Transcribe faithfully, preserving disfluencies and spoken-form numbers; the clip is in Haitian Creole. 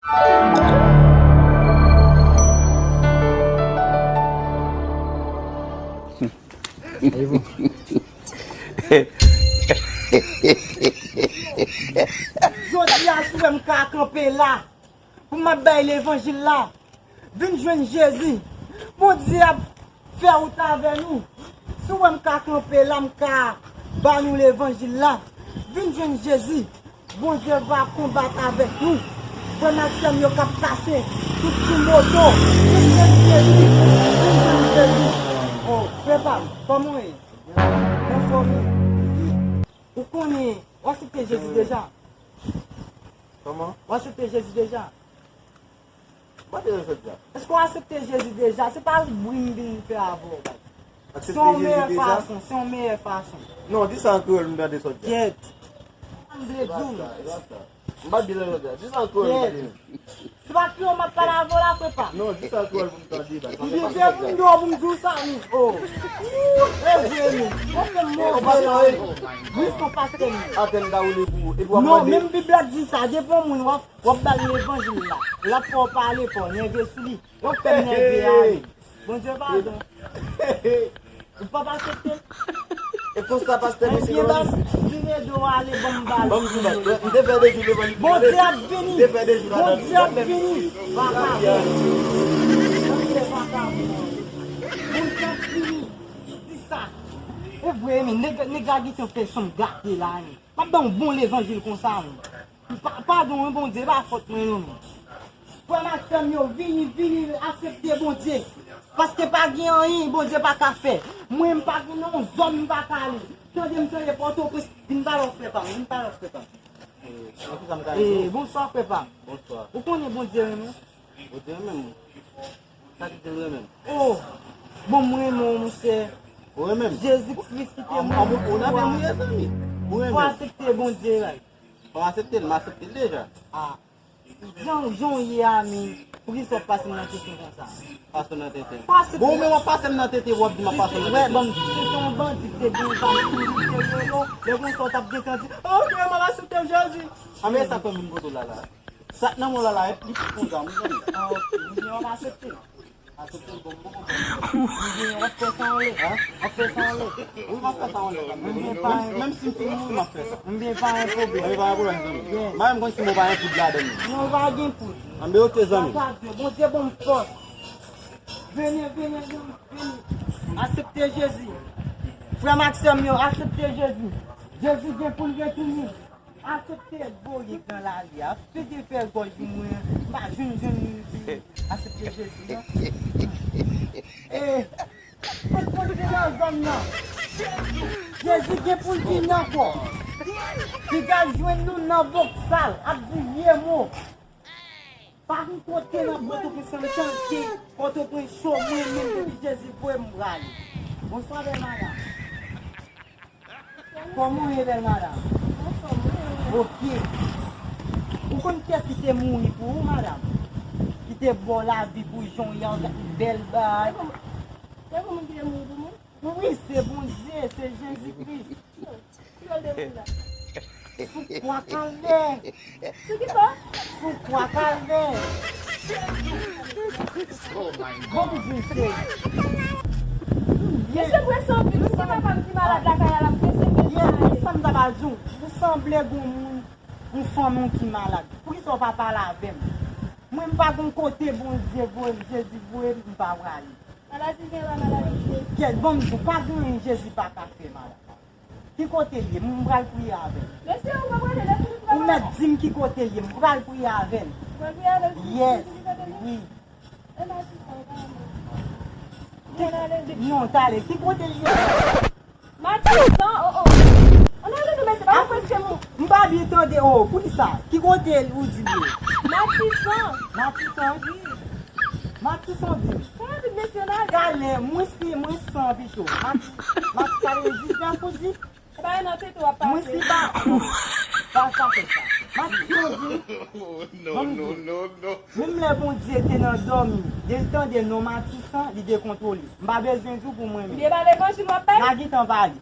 Jodi a, si w wè m ka kanpe la, pou m ap bay levanjil la, vin jwenn Jezi. Bondye ap fè wout avè nou. Si w wè m ka kanpe la, m ka ba nou levanjil la, vin jwenn Jezi. Bondye va konbat avèk nou. Frè m ak sè m yo k ap pase, tout sou moto, vin jwenn Jezi, vin jwenn Jezi. O, frè pa m, kòman w ye? Anfòm wi. Ou konnen, w aksepte Jezi deja? Kòman? W aksepte Jezi deja? Mande yo jodi a. Èske w aksepte Jezi deja? Se pa bri m vin fè avè w, baz. Se yon meyè fason, se yon meyè fason. Non, di sa an kreyòl, m tande sa w di a. Gyèt. M vle di w. M pa byen jodi a. Di sa an kreyòl, m tande. Se pa kreyòl m ap pale avè w la, frè pa m. Non, di sa an kreyòl pou m tande, baz. M vin fè moun dò pou m di w sa, wi. O. E vre, wi. Mwen fè mò, baz. Wi, se yon pastè, wi. Atè m ta woule pou ou. Epi w ap mande. Non, menm Bib la di sa. Depi yon moun w ap W ap ba l levanjil la. L ap fè w pale fò, nève sou li. W ap fè m nève a wi. Bondye padon. Ou p ap aksepte? E konsa pastè misye byen baz, vire do w ale, ban m ba l. Ban m di w, m te fè de jou levanjil. Bondye ap vini. M te fè de jou la. Bondye ap vini. Vakabon. Bondye vakabon. Bondye ap vini. Di sa. E vre, men nèg, nèg la gentan fè sanm gate la, men. M ap ba w bon levanjil konsa, men. Pa, padon wi Bondye, e pa fòt mwen non, men. Frè m ak sè m yo, vini, vini, aksepte Bondye. Paske pa gen anyen Bondye pa ka fè. Mwen, m pa gen nan yon zòn m pa ka ale. Tande m, tande Pòtoprens, vin pale w frè pa m, vin pale w frè pa m. E, bonswa, frè pa m. Bonswa. Ou konnen Bondye renmen w? Bondye renmen m. Sa ki te renmen m? O, bon, m renmen w, monchè. Ou renmen m? Jezi Kris ki te mouri pou ou. Ou nan men mwen, zanmi. Ou renmen m? Fò aksepte Bondye, wi. Fò aksepte l, m aksepte l deja. A. Jan, jan w ye a, men, poukisa w ap pase m nan tenten konsa? Pase w nan tenten. Bon, ou menm w ap pase m nan tenten, w ap di m ap pase w nan tenten. Wè, ban m di, si se yon bandi ki te gen zam sou li, te rele w, lè konsa w t ap gentan di, "Ok, m ap aksepte Jezi." A, men sa fè m vin kote w la, la. Sa k nan men w la, la, li plis konsa, mezanmi. A, ok, mezanmi, w ap aksepte. Aksepte l, bon, bon, bon. Mezanmi, w ap fè sa anlè. Hein? W ap fè sa anlè. Wi, m ap fè sa anlè. Menm, menm si m fin mouri, m ap fè sa. Ebyen, pa gen pwoblèm. Ebyen, pa gen pwoblèm, zanmi. Yes. M pa menm konn si mwen pa gen poud ladan l. Non, pa gen poud. Anben, ok, zanmi. Bondye ban m fòs. Vini, vini, vini, vini. Aksepte Jezi. Frè m ak sè m yo, aksepte Jezi. Jezi gen pou l retounen. Aksepte voye nan lari a. Pete fè gòj mwen. M pa jwenn, jwenn li. Aksepte Jezi, non? E, kot Bondye nan zòn nan? Jezi gen pou l vini ankò. Li pral jwenn nou nan voksal, ap di vye mo. Pa gen kote nan Pòtoprens, m tanke Pòtoprens cho, mwen menm depi Jezi voye m prale. Bonswa, bèl madanm. Kòman w ye, bèl madanm? Anfòm, wi, wi. Ok. Ou konn kiyès ki te mouri pou ou, madanm? Ki te ba w lavi pou jan w ye a, w te bèl bay. Se pou moun ki te mouri pou mwen? Wi, se Bondye, se Jezi Kris. Ki lè l te mouri la? Sou kwa Kalvè. Sou ki kwa? Sou kwa Kalvè. Bon, pou di se. Mesye prese anpil, si papa m ki malad lakay la, l ap prese, prese ale. Yes, sa m ta pral di w. Ou sanble gon moun, yon fanmi w ki malad. Poukisa w pa pale avè m? Mwen, m pa gon kote Bondye voye m, Jezi voye m, m pa prale. Maladi gen la, maladi gen. Kèt, bon, m di w, pa gen anyen Jezi pa ka fè, madanm. Ki kote l ye? M pral priye avè l. Mesye, ou pa prale, lè fini travay. Ou mèt di m ki kote l ye, m pral priye avè l. Ou pral priye avè l? Yes. Wi. E Matisan, ou pa ale. Non, talè. Ki kote l ye? Matisan, o, o. Ann ale non, mesye, pa prese nou. M pa byen tande, o, poukisa? Ki kote ou di l ye? Matisan. Matisan? Wi. Matisan di. Sa vin mesye la. Talè, mwen se, mwen san pito. Mati, Mati, talè diznèf ou di? E pa nan tete w ap pase. Mwen se pa, pa, pa fè sa. Matisan di. Non, non, non, non. Menm lè Bondye te nan dòmi, lè l tande non Matisan, li dekontwole. M pa bezwen di w pou mwen menm. Ebyen, pa levanjil w ap bay? N a gentan pale.